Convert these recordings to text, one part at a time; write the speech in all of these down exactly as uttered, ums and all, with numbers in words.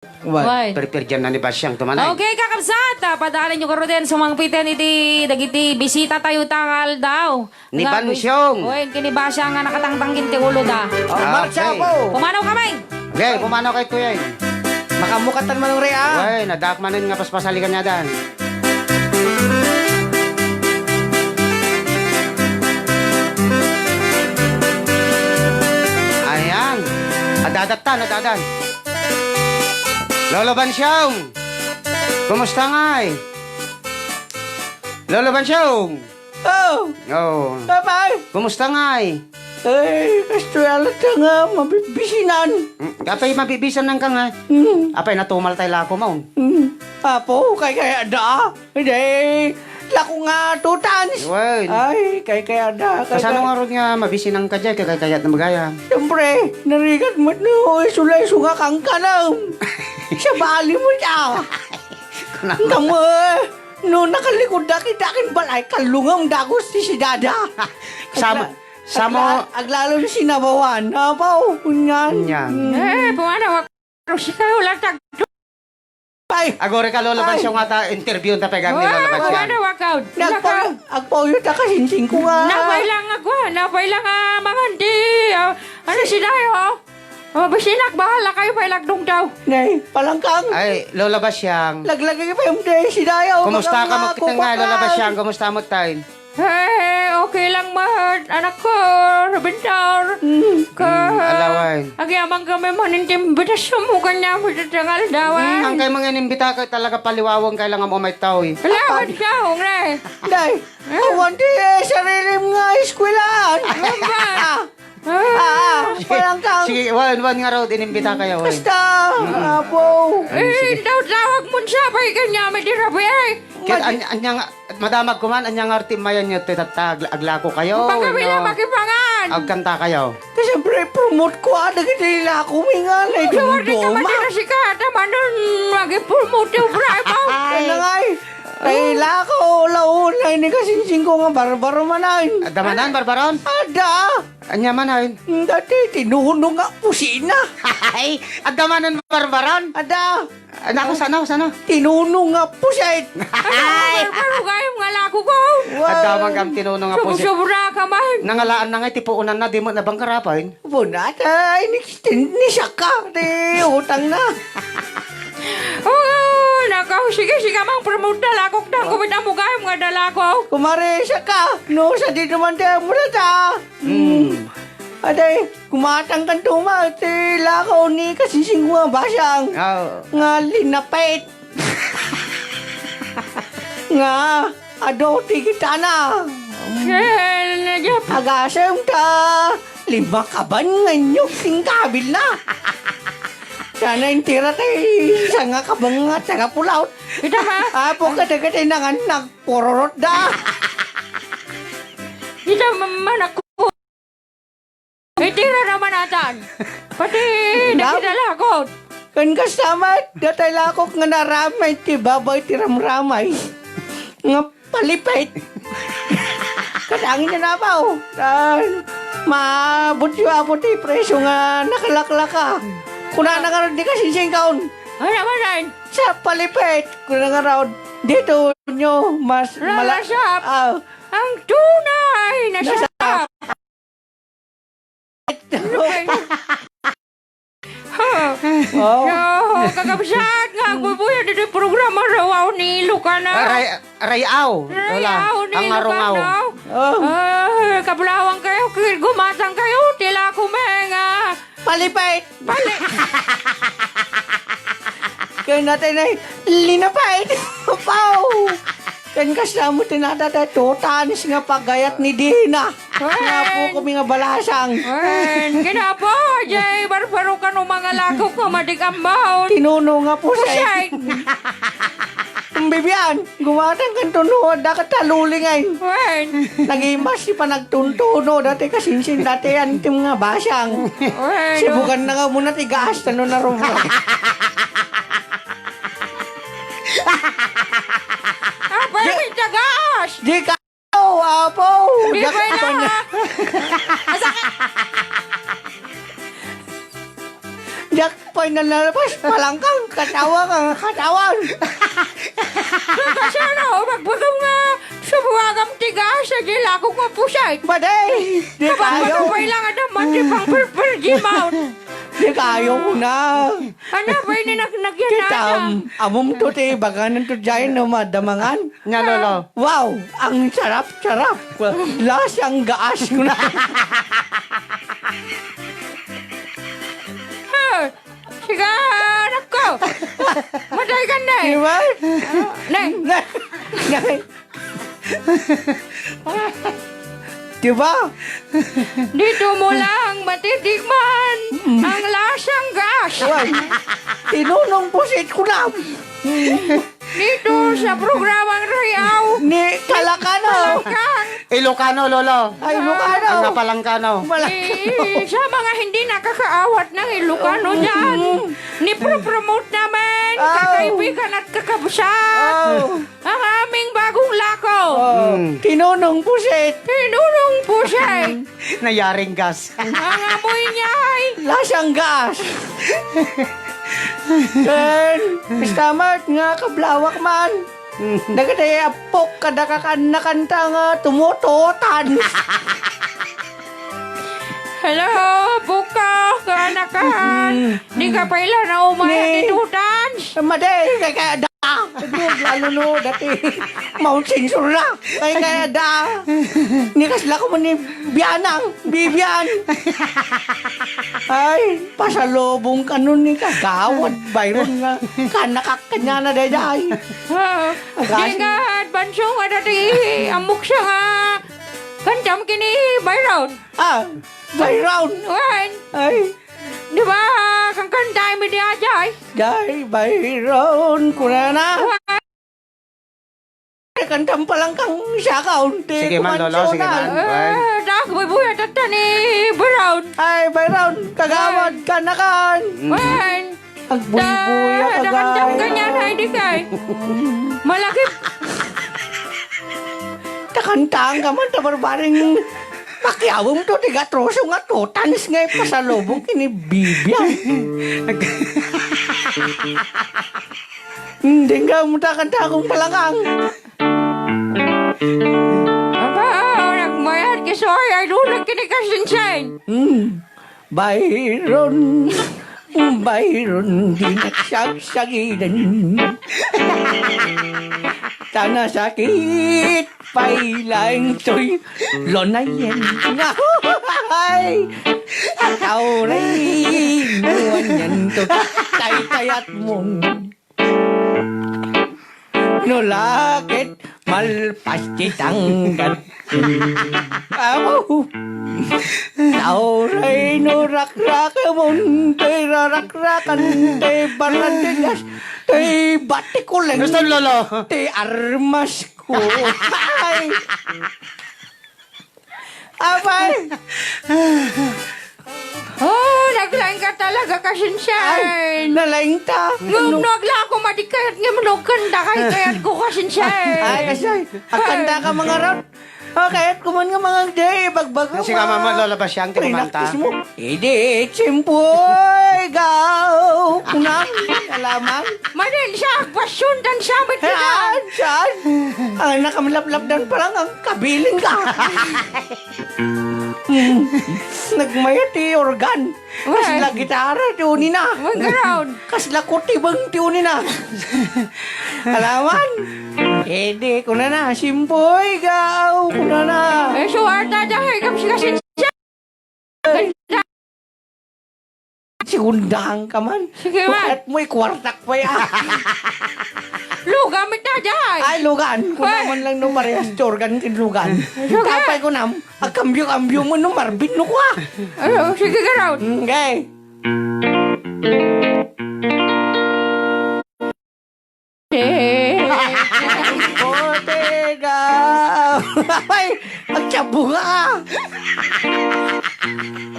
Why? Why? Perperdian na ni Basyang tumanay. Okay, kakabsat, ah, padalanyo garuden sumangpiten iti dagiti bisita tayo ta nga aldaw. Ni Nga, Bansyong. Wen, ken ni Basyang nga nakatangtang ken ti uloda. Oh, Ah, marcha okay. po. Pumanaw kami. Okay, pumanaw kay Kuya. Makamukatan man ang rea. Wen, addaak manen nga paspasali kaniadan. Ayan. Adadatta, nadadan. Lolo Bansyong! Kumusta ngay? Lolo Bansyong! Oh! Oh. Apay! Kumusta ngay? Eh, kastoy a latta nga mabibisinan. Mm, apay mabibisan nang ka nga? Mm. Apay natumal tay lako mo? Mm. Apo, kay kaya da? Hindi. Lako nga two tons. Wen. Ay, kay kaya da. Kay Kasano kaya nga ron nga mabisinan ka dyan? Kay kaya na magaya. Siyempre, narigat mo no, isulay sunga kang kanam. Siya bali mo siya. Kunam. Tama, no nakalikod da kita akin balay, kalungam dagos ti si dada. Sama, Agla-, sama. agla-, aglalom sinabawan. Apaw, kunyan. Kunyan. Mm. Eh, pumanaw ako. Sika, wala tag-, Ay! Agore ka, Lolo Ay! Basyong, nga ta interview ta pegang ni Lolo Basyong. Pumanaw ako. Nagpa-, agpauyot ta kasinsing ko nga. Napay lang ako, napay lang, ah, mangan di, ah, ano si Dayo? Oh, basinak, bahala kayo, pay lagdong daw. Nay, palangkang. Ay, Lola Basyang. Laglagay pa yung day, si Dayo. Kumusta ka mo kitang nga, Lola Basyang? Kumusta mo tayo? Eh, okay lang, mahal. Anak ko, Robintor. Mm. Ka, Mm, alawan. Agyaman kami man yung imbitasyon mo, kanya mo sa tangal dawan. Mm, ang kayo mga inimbita ka, talaga paliwawang kailangan mo may tao, eh. Alawan siya, hong, Nay. Day, awan di, eh, sarilim nga eskwelahan. Ano ba? Ah, palangkang. Sige, wan, wan nga raw, inimbita kayo, wan. Basta, apo. Eh, sige. Daw tawag mo siya, bay, kanya, may dirabi, eh. Ket Mad- an-, anya nga, madamag kuman, anya nga arti mayan nyo, ti tatta, agla-, aglako kayo, Pagkabila, no? Makipangan. Agkanta kayo. Ta siyempre, promote ko, ah, dagiti lako, may nga, na Ay, itong gawar di ka doma. Matira si Kata, manon, magi-promote yung bravo. Ay. Kaya nga, eh. Ay, lako, laon, ay, ni kasinsing ko nga barbaro manan. Adda manan, barbaron? Ada. Anya man, ay? Dati, tinuno nga pusina. Ay, adda manan barbaran? Ada. Ah, naku, sano, sano? Tinuno nga pusit. Ay! Ano, barbaro kayo nga lako ko? Wow. Adda man kang tinuno nga pusit. Sobra ka man. Nangalaan na nga, ti puunan na, di mo nabangkarapan. Bunat, ay, ni, ni saka, ti utang na. Oh, nakaw, sige, sige, mang promote da lakok da, kumita mo kayo nga dalako. Kumare, saka, no, sa di naman tayo, mura ta. Hmm. Aday, kumatang kan tuma, ti lakaw ni kasising ko nga basang. Ah. Nga linapit. Nga, adu ti kitana. Ken, Jeff. Agasem ta, lima kaban nga inyog singkabil na. Sana intira tay, sanga kabang nga taga pulaw. Ita ma. Apo, kada, kada nangan nagpororot da. Ita ma-, manak-, Itira naman atan. Pati Nap-, nakidalakot. Kan kasamat, datay lakok nga naramay ti babay ti ramramay. Nga palipit. Kadangin na napaw. Ay, maabot yu apo ti preso nga nakalaklaka. Kuna na nga di kasi singkaon. Ano naman yan? Sa palipit. Kuna nga raw, dito nyo, mas Rara mala-, Shop. Ah. Ang tunay na Nasa Shop. Ano ba yun? Ha? Oh. Yo, kakabsat nga, agbubuya dito yung programa, rawaw ni Ilocano. Aray, aray, aw. Aray, Lola, aw ni ang arungaw. Ilocano. Oh. Ah, kablawan kayo, kir-, gumatang kayo, tila ko may nga. Palipay. Pali- Kaya natin ay linapay. Pau! Kan kasamo tinatata, totanis nga pagayat ni Dina. Wen. Nga po kami nga balasang. Wen, kinapo, jay, barbaro ka no mga lakok nga madikambaw. Tinuno nga pusay. Pusay. Ang bibian, gumatang kan tunuan, dakat talulingay. Wen. Nagimas si panagtuntuno, dati kasinsin, dati antim nga basang. Wen. Sibugan na nga muna ti gaas, tano na rumura. Apay, di, may tagas! Di ka, oh, apo! Di Yak-, pwede, pan-, ha? Masakit! Yak, pay na nalabas, palangkang, Katawa ka nga katawan. Kasano, magbagam nga, subagam ti gas, di lako nga pusit. Madi, di kayo. Kabagbaga pay lang, adam, man, di pang perper, di maun. Di kayo na. Ano, pay ni nag-, nagyan na. Kitam, amom to ti, baganan to dyan, no, madamangan. Nya, Lolo. Wow, ang sarap-sarap. Lasang gaas ko na. Huh. Siga, anak ko! Matay ka na eh! Di ba? Nay! Nay! Nay! Di ba? Dito mo lang matitikman ang lasang gas! Uy! Tinunong pusit ko lang! Dito sa programang Rayaw. Ni Kalakano. Kalakang. Ilocano, Lolo. Ay, Ilocano. Ang napalangkano. Malangkano. Eh, sa mga hindi nakakaawat ng Ilocano dyan, nipropromote namin, kakaibigan at kakabsat, ang aming bagong lako. Oh. Tinunong pusit. Tinunong pusit. Nayaring gas. Ang amoy niya ay lasang gas. Ken, Mister Mart nga kablawak man. Dagiti apok kada kakanakanta nga tumututan. Hello, buka, kaanakan. Di ka pay la naumay a titutan. Madi, kay kaya da. Lalo no, dati, Mount Sensor na. Kay kaya da. Ni kasla ko man ni Bianang, Bibian. Ay, pasalubong kano ni Kagawad Byron nga kanakak kanya na dayday. Ah, di nga advanso nga dati, amok siya nga kantam kini Byron. Ah, Byron. Wen. Ay. Di ba, kankanta mi di ajay? Day, Byron, kunana. Wen. Kantam palangkang siya ka, unti. Sige man, Lolo, sige man. Wen. Eh, dak, buybuya, tatta ni Byron. Ay, Byron, kagawad, kanakan. Wen. Agbuybuya ka, nakandam ka niyan, ay, di kay. Malaki. Takantaan ka man, tabarbaring makiawem to, ti gatroso nga tutans nga ipasalubong kini Bibian. Hindi nga, muta kanta akong palakang. Aba, nagmayat, kisoy, ay, dulag kini kasinsin. Hmm. Byron, Byron, di nagsagsagidan. Ta nasakit pay laeng toy lonayen. Ay! Ataw ray, nuan yan to. Taytayat mo. No la ket malpas ti tanggal. Aw! Tauray no rakrakamon, tay rarakrakan, tay barandillas, tay batikuleng, Gusto, Lolo? Tay armas ko. Ay! Apay! Oh, naglaing ka talaga, kasinsian. Ay, nalaing ta. Ngem no agla ako madikayat, ngem no agkanda kay kayat ko, kasinsian. Ay, kasi, agkanda ka mga ron. Oh, kayat ko man nga mga day, bagbaga. Sige, ma-, mama, Lola Basyang, ti kumanta. Prinaktis mo. Idi, tsimpoy, gaw, kunam, alaman. Manen siya, agpasyon, dan siya, met kita. Saan? Saan? Ang nakamilaplap dan palang ang kabilin ka. Mm. Nagmayat ti organ. Kasla gitara ti unina. Kasla kutibeng ti unina. Alaman? Edi, kunana, simpoy, gaw, kunana. Eh, suwarta dyan, eh, kapsi kasi. Sigundang ka man. Sige man. Bakit mo ikwartak pa ya? Lugan, may tajay. Ay, lugan. Kung naman lang no, parehas ti organ ken lugan. Sige. Tapay ko nam, agkambyo-kambyo mo no, Marvin no kwa. Ay, oh, sige ka raw. Okay. Bote ka! Ay, agtiabunga ka!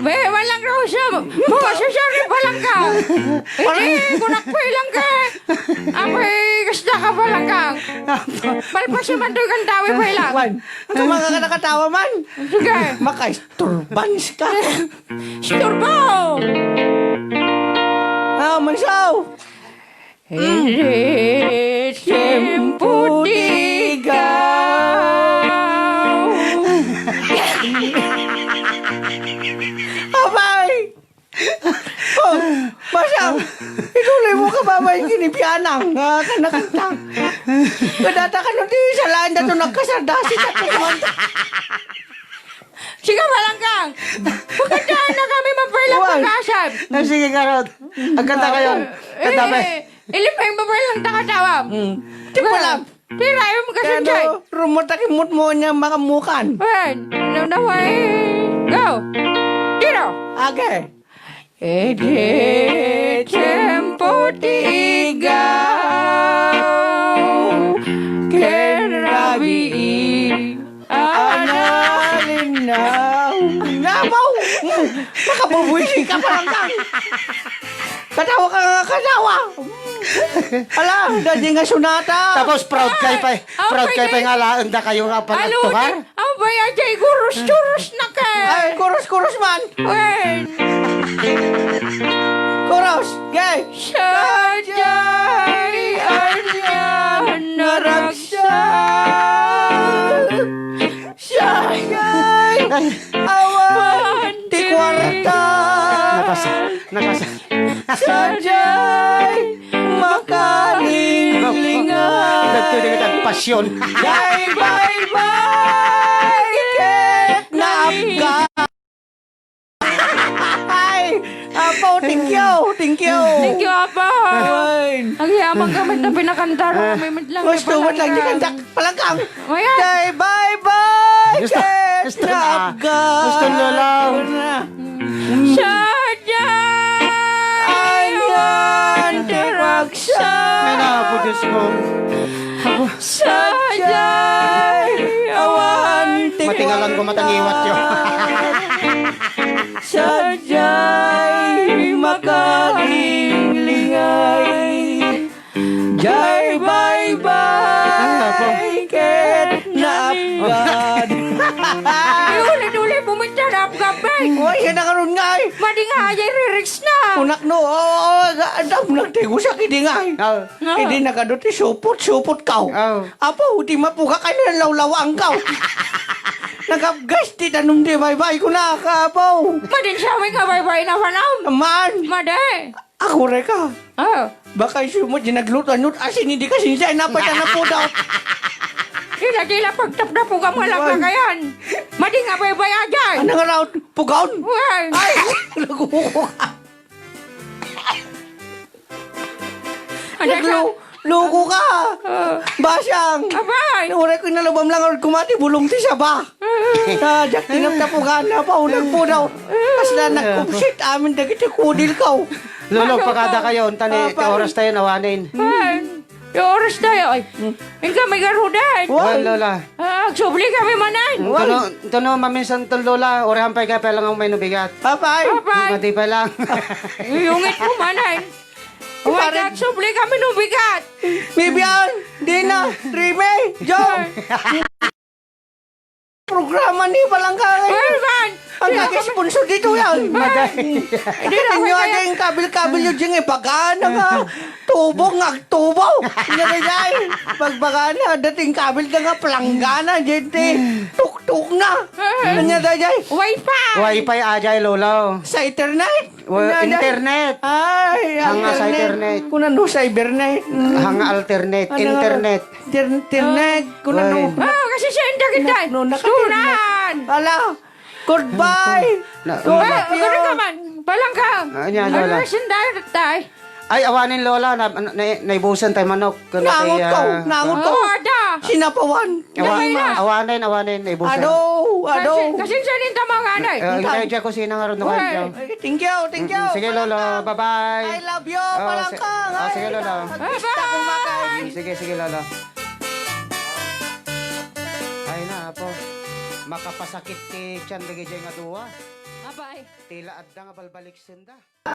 Be, walang raw siya. Mga sasari pa lang ka. Hindi, kunak pa lang ka. Apay, kasta ka pa lang ka. Malpas naman do'y kantawi pa lang. Wan, ito mga ka nakatawa man. Sige. Maka-isturbans ka. Isturbo! Ah, mansaw! Iti tiempo ti igaw. Abay! Oh, Masang, ituloy mo ka, babay, kinipianang, ah, kanakanta. Kadata ka nun, di, salain da to nagkasardasi sa kumanta. Sige, Malangkang. Pagkantahan na kami, mapailak Wan. Pag-asap. Ah, sige, Karot. Ang kanta kayo. Kanta pa. Eh, ilim pa yung babae lang takatawa. Hmm. Di pa lang. Tira, yung Kaya kasunday. No, rumot ak imut mo niya makamukan. Wen, no, no, way. Go. Tira. Age. Iti tiempo ti igaw, ken rabii a nalinnaw. Napaw! Nakabubuisi ka pa lang ka. Katawa ka nga katawa. Ala, dadi nga sunata. Tapos proud kay pa, Ay, proud kay pa okay. Nga alaen da kayo nga Aluni, pagtugar. Abay, ajay, kuros-kuros na ka. Ay, kuros-kuros man. Wen. Kuros, gay. Sadyay, ania, naragsak. Sadyay, awan, ti kuarta. Nakasa-, nakasa-, Sadyay, makalinglingan. Nagtuloy ka pasyon. Jay, bye-bye, ket naapga. Ay, Apo, thank you, thank you. Thank you, Apo. Ay. Ang yaman ka, may tabi na kanta, may lang Gusto mo lang di kanta, palangkang. Ayan. Jay, bye-bye, Gusto, ket gusto na. Naapga. Gusto, Lola. Sadyay, awan ti ragsak. Ay, naku, Diyos ko. Sadyay, awan ti Matingalan ko, matangiwat yo. Sadyay, makalinglingay. Jay, bye-bye, Ay, apo. Ket naapgad. Ay, ulit-ulit, bumit na naapgad, eh. Uy, siya na karon nga, eh. Madi nga, ay, lyrics na. Kunak no, oo, oo, ga-, adam, nagtigo siya, kidi nga, eh. Oo. Oo. Idi nagadu ti supot, supot kaw. Oo. Apo, di mapuga kay na lawlawang kaw. Nagapgas ti danum di bye-bye, kunak, apo. Madin siya, may nga bye-bye na fanam. Man. Madi. Ako, reka. Ah. Baka isu mo, di nagluto, anut, asin, hindi ka sinsya, napay ka na po daw. Tila-tila pagtapdapo ka mo lang Wan. Kakayan. Madi nga bye-bye ajan. Ano nga raw, pugaon? Wan. Ay, naguko ka. Ano Naglo-, ka? Loko ka. Ah. Basang. Abay. Uray ko inalubam lang, kumati, bulong ti saba. Sa jak tinaptapugan na pa, unag po daw. Kasla nagkupsit, amin dagiti kudil ko. Lolo, Ano pakada ka? Kayo, unta ni, Papa. Ti oras tayo, nawanin. Ay, yung oras tayo, ay. Hmm. Yung kami garudan. Wan. Wan, Lola. Ah, agsubli kami manan. Wan. Tuno, tuno, maminsan ton, Lola, orahan pa'y ka pala nga may nubigat. Papa, ay. Papa. Mati pa lang. Iyungit mo manan. Oh my Pare- God, subli kami nubigat. Bibian, Dina, Rime, Joe. Programa ni Palangga ngayon. Well, man. Ang Kaya kami nag-sponsor dito yan. Maday. Hindi na Inyo kaya aja yung kabil-kabil yung jing ipagana nga. Tubo nga tubo. Inyo na yan. Pagbagana, dating kabil na nga palanggana, gente. Tuktuk na. Inyo na yan. Wi-Fi. Wi-Fi ajay, lolo. Sa internet. Wa-, Inyo na yan. Internet. Ay, Hanga sa internet. Internet. Kung ano, cybernet. Mm. Hanga alternate. Ano nga? Internet. Ter-, ternet, kung ano. Ay. Ah, kasi siya ang dagit, ay. No, no, naka-, Sunan! Ala, goodbye. Na, Good Ah, afternoon. Gano'n ka man? Balang ka. Ah, yan, Ano Lola. Na sindayat, tay? Ay, awanin, Lola, na, na, na, naibusan tayo manok. Kung Nangot kaya, ko, nangot ko. Oo, ada. Sinapawan. Awa-, Dali na. Awanin, awanin, naibusan. Ado, ado. Kasi, kasi siya rin tama nga, nay. Eh, Entang. Hindi siya kusina nga ron, Uy. Kayo. Ay, thank you, thank you. Mm, sige, Lolo. Palangkang. Bye-bye. I love you, Oh, si-, Palangkang. Oh, sige, Ay, Lolo. Bye-bye. Gusto kong makain. Sige, sige, Lolo. Ay na, apo. Makapasakit ti tiyan dagiti nga dua. Abay. Tila adda nga balbaliksenda.